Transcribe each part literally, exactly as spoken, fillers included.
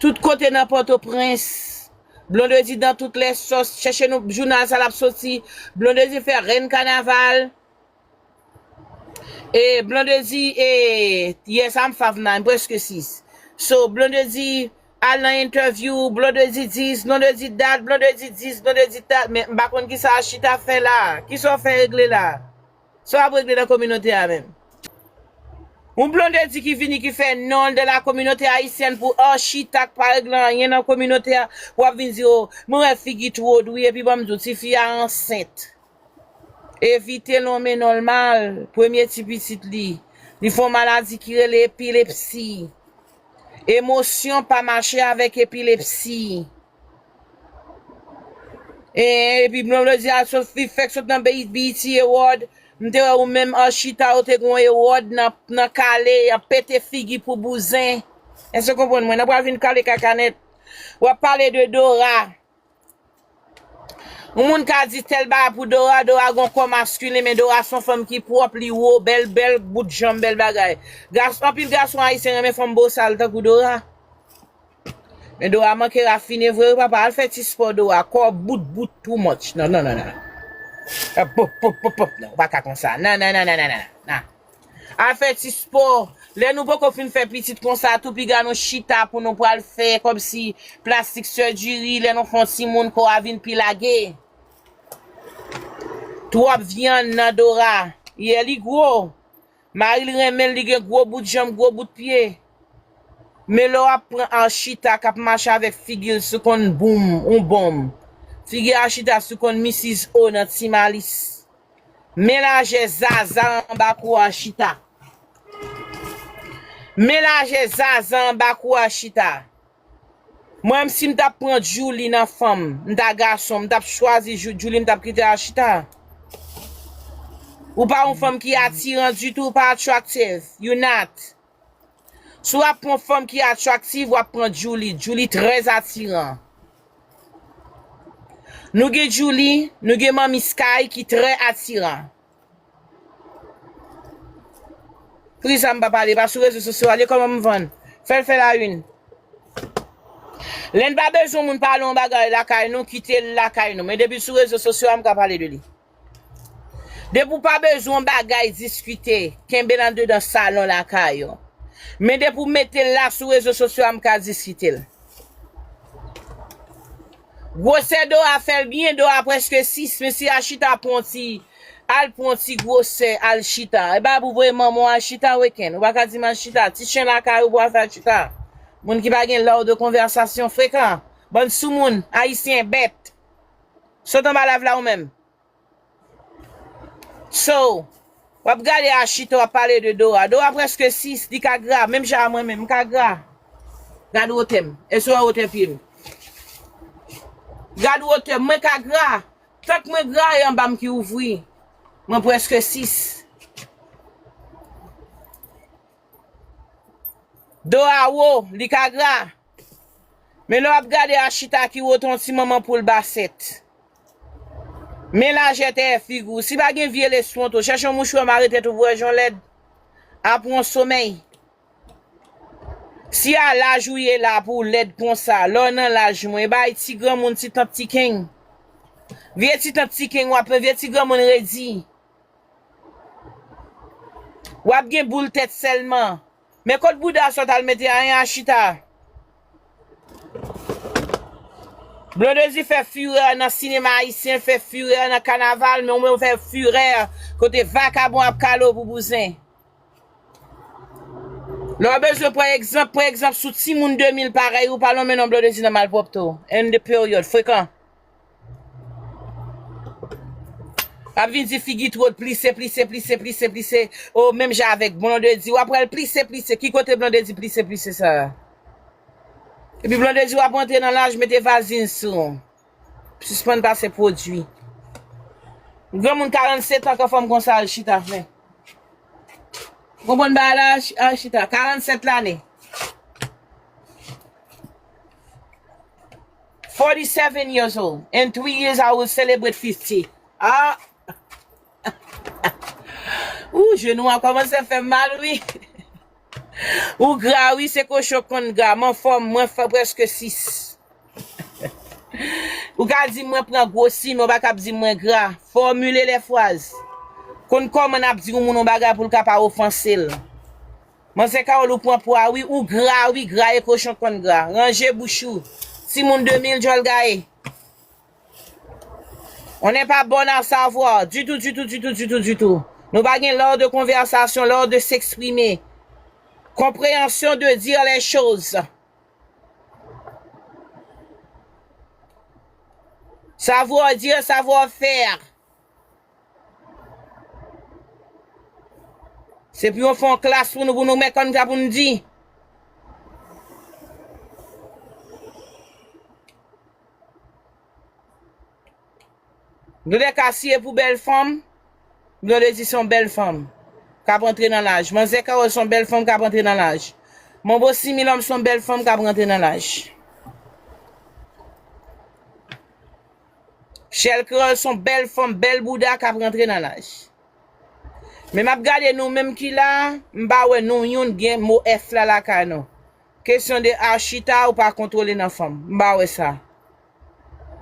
Tout kote nan Pòtoprens. Blondedy dans toutes les sauces. Chèche nou jounal sa l ap soti. Blondedy fè rèn kanaval. E Blondedy, e, yes, I'm five nine, prèske sis. So, Blondedy al nan interview, Blondedy dis, Blondedy dat, Blondedy dis, Blondedy dat, men m pa konn kisa Archita fè la. Kisa w fè regle la? Sa w ap regle nan kominote a menm? Yon Blondedy ki vini ki fè non de la communauté haïtienne pou Archita k pa regle anyen nan kominote a, w ap vin di, o, mwen wè figi twò dri, epi ban m di w, tifi a ansent. Evite lonmen nòmal, premye ti pitit li. Li fè yon maladi ki rele epilepsi. Emosyon pa mache avèk epilepsi. E, epi Blondedy a sot, li fèk sot nan B E T Award. M te wè ou menm Archita, ou te gon award nan, nan kale, y ap pete figi pou bouzen. Èske w konprann mwen? Nan pral vin kale kaka nèt. W ap pale de Dora. Yon moun ka di tèl bagay pou Dora, Dora gon kò maskilen, men Dora se yon fanm ki pwòp, li wo, bèl, bèl bout janm, bèl bagay. Gas-, anpil gason ayisyen renmen fanm bosal tankou Dora. Men Dora manke rafine vre wi papa, al fè ti spò Dora, kò bout bout too much. Non, non, non, non. Ah, pop, pop, pop, pop, non, ou pa ka konsa. Nan, nan, nan, nan, nan, nan, nan. Al fè ti spò. Lè nou poko fin fè pitit konsa, tou piga nou chita pou nou pral fè kòmsi plastik surgery, lè nou fè yon timoun kò a vin pi lage. Twòp vyann nan Dora. Yè li gwo. Mari l renmen l, li gen gwo bout janm, gwo bout pye. Men lè w ap pran Archita k ap mache avèk figi l sou konn boum, yon bonm. Figi Archita sou konn Misis O nan Ti Malis. Men lajè zaza anba kou Archita. Men lajè zaza anba kou Archita. Mwen menm si m t ap pran Djouly nan fanm, m ta gason, m t ap chwazi Jou-, Djouly, m t ap kite Archita. Ou pa yon fanm ki atiran ditou, ou pa attractive. You not. Si w ap pran fanm ki attractive, w ap pran Djouly. Djouly trè atiran. Nou gen Djouly, nou gen Manmi Sky ki trè atiran. Poukisa m pa pale? Pa sou rezo sosyo, ale kòman m vann. Fè l fè la une. Lè n pa bezwen moun pale yon bagay lakay nou, kite l lakay nou. Men depi sou rezo sosyo a, m ka pale de li. Depi w pa bezwen yon bagay diskite, kenbe l anndedan salon lakay ou. Men depi w mete l la sou rezo sosyo a, m ka diskite l. Gwosè Dora fè l byen, Dora prèske sis, men si Archita pran ti, al pran ti gwosè, al chita. E pa pou voye manman w al chita weekend. Ou pa ka di m al chita. Ti chen lakay ou pou al fè al chita. Moun ki pa gen lòd de konvèsasyon frekan. Bann soumoun, ayisyen bèt. Sot anba live la ou menm. So, w ap gade Archita, w ap pale de Dora. Dora prèske sis, li ka gra, menm jan a mwen menm, m ka gra. Gad wotè m. Èske w wè wotè pye m? Gad wotè m, mwen ka gra. Tank mwen gra, e anba m ki ouvri. Mwen prèske sis. Dora wo, li ka gra. Men lè w ap gade Archita ki wo, te yon ti manman poul basèt. Men lajè tèyè figi w. Si pa gen vye leswonto, chèche yon mouchwa mare tèt ou pou wè jan w lèd. Apre yon somèy. Si a laj ou ye la pou w lèd konsa, lè w nan laj mwen, e bay ti granmoun, ti tant, ti keng. Vye ti tant, ti keng w ap pran, vye ti granmoun redi. W ap gen boul tèt sèlman. Men kot bouda sa w t al mete a, en, Archita? Blondedy fè firè nan sinema ayisyen, fè firè nan kanaval, men ou menm ou fè firè kote vakabon ap kale w pou bouzen. Lè w bezwen pran egzanp, pran egzanp sou timoun de mil parèy ou, pa lonmen non Blondedy nan malpwòpte w. End de peryòd, frekan. Ap vin di figi twò plise, plise, plise, plise, plise. O, menm jan avèk Blondedy, w ap wè l plise, plise. Ki kote Blondedy plise, plise sa a? Epi Blondedy, w ap rantre nan laj, mete vazin sou w. Sispann pase pwodui. Granmoun karannsetan k anfòm konsa, al chita, men. Ou konprann bagay la, Arch-, Archita? Karannsèt lane. Forty-seven years old. In three years, I will celebrate fifty. Ah! Ou, jenou an kòmanse fè m mal, wi. Ou gra wi, se kochon konn gra. M anfòm, mwen fè prèske sis. Ou ka di mwen pran gwosi, men ou pa kab di mwen gra. Formule les phrases. Konn kòman n ap di yon moun yon bagay pou l ka pa ofanse l. Manzè Kawòl, ou pran pwa wi, ou gra wi, gra e kochon konn gra. Ranje bouch ou. Timoun de mil djòl gaye. On n'est pas bon à savoir ditou, ditou, ditou, ditou, ditou. Nou pa gen l'art de conversation, l'art de s'exprimer. Compréhension de dire les choses. Savoir dire, savoir faire. Se pou yo fè yon klas pou nou, pou nou mèt konn sa pou nou di. Blonde ka siye pou bèl fanm. Blonde di se yon bèl fanm k ap antre nan laj. Manzè Kawòl se yon bèl fanm k ap antre nan laj. Manbo Similòm se yon bèl fanm k ap rantre nan laj. Chèl Kreyòl se yon bèl fanm, bèl bouda k ap rantre nan laj. Men m ap gade nou menm ki la, m pa wè nou youn gen mo F la lakay nou. Kesyon de a chita ou pa kontwole nan fanm. M pa wè sa.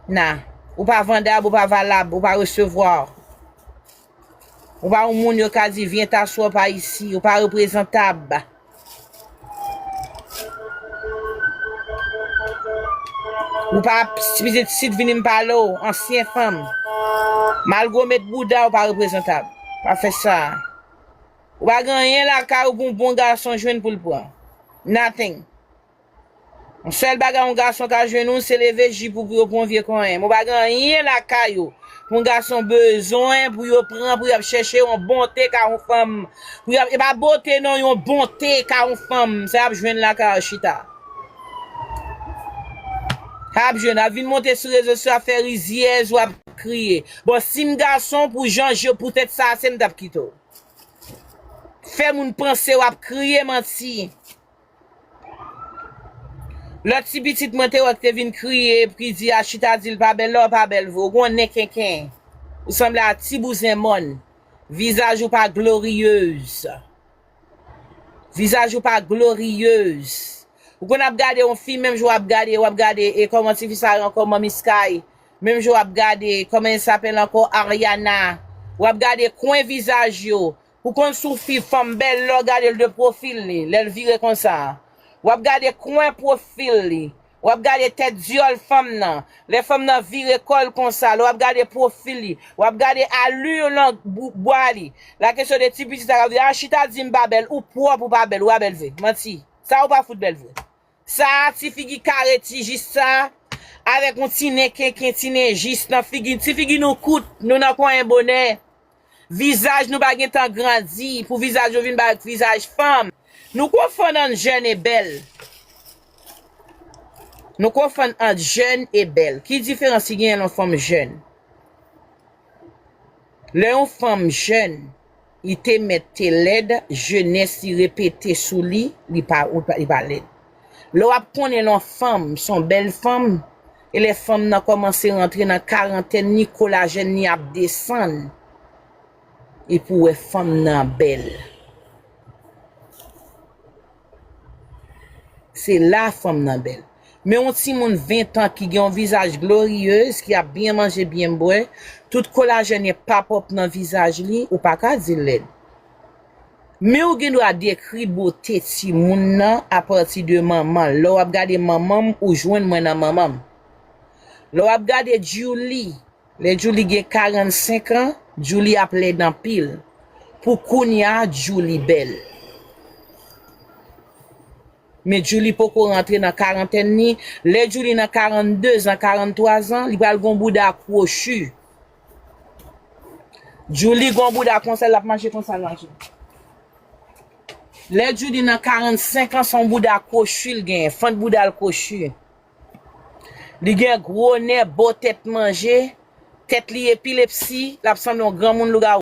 Na. Ou pa vandab, ou pa valab, ou pa resevwa. Ou pa yon moun yo ka di vyen taswa pa isi, ou pa reprezantab. Ou pa pitit sit vini m pale w, ansyen fanm. Malgre w met bouda, ou pa reprezantab. Pa fè sa. Ou pa gen anyen lakay ou pou yon bon gason jwenn pou l pran. Nothing. Yon sèl bagay yon gason ka jwenn ou, se leve jip ou pou yo pran vye konyen. Men w pa gen anyen lakay ou pou yon gason bezwen pou yo pran, pou y ap chèche yon bonte ka yon fanm. Pou y ap, e pa bote non, yon bonte ka yon fanm. Sa y ap jwenn lakay ou chita. Sa y ap jwenn, ap vin monte sou rezo sosyo, ap fè rizyèz, w ap kriye. Bon, si m gason, pou jan je, poutèt sa, se m t ap kite w. Fè moun panse w ap kriye manti. Lòt ti pitit mwen te wè ki te vin kriye, ki di a chita di l pa bèl, lè w pa bèl vre, ou gon nen kenken. Ou sanble a ti bouzen mòn. Vizaj ou pa gloriyez. Vizaj ou pa gloriyez. Ou konn ap gade yon fi, menm jan w ap gade, w ap gade, e kòman ti fi sa rele ankò, Manmi Sky. Menm jan w ap gade, kòman l sapèl ankò, Ariana. W ap gade kwen vizaj yo. Ou konn si yon fi fanm bèl lè w gade l de pwofil li, lè l vire konsa. W ap gade kwen pwofil li. W ap gade tèt dyòl fanm nan. Lè fanm nan vire kò l konsa, lè w ap gade pwofil li. W ap gade ali nan bou-, bwa li. La kesyon de ti pitit sa k ap di, a chita di m pa bèl, ou pwòp ou pa bèl, ou pa bèl vre. Manti. Sa ou pa fout bèl vre. Sa, ti figi kare, ti jis sa, avèk yon ti nen kenken, ti nen jis nan figi, ti figi nou kout, nou nan konyen bonè. Vizaj nou pa gentan grandi pou vizaj nou vin parèt vizaj fanm. Nou konfonn ant jèn e bèl. Nou konfonn ant jèn e bèl. Ki diferans ki genyen lè yon fanm jèn? Lè yon fanm jèn, li te mèt te lèd, jenès li repete sou li, li pa, li pa, li pa lèd. Lè w ap konnen lè yon fanm se yon bèl fanm, e lè fanm nan kòmanse rantre nan karantèn li, kolajèn li ap desann, epi w wè fanm nan bèl. Se la fanm nan bèl. Men yon timoun ven tan ki gen yon vizaj gloriyez, ki ap byen manje, byen bwè, tout kolajèn e papòp nan vizaj li, ou pa ka di l lèd. Men ou gen dwa dekri bote timoun nan apati de manman l. Lè w ap gade manman m, ou jwenn mwen nan manman m. Lè w ap gade Djoulie, lè Djoulie gen karannsenk an, Djoulie ap lèd anpil. Pou kounye a, Djoulie bèl. Men Djoulie poko rantre nan karantèn li. Lè Djoulie nan karannde zan, karanntwa zan, li pral gon bouda kwochi. Djoulie gon bouda konsa, l ap mache konsa l mache. Lè Djoulie nan karannsenk an, se yon bouda kwochi l genyen, fant bouda l kwochi. Li gen gwo nen, bo tèt manje, tèt li epilepsi, l ap sanble yon granmoun lougawou.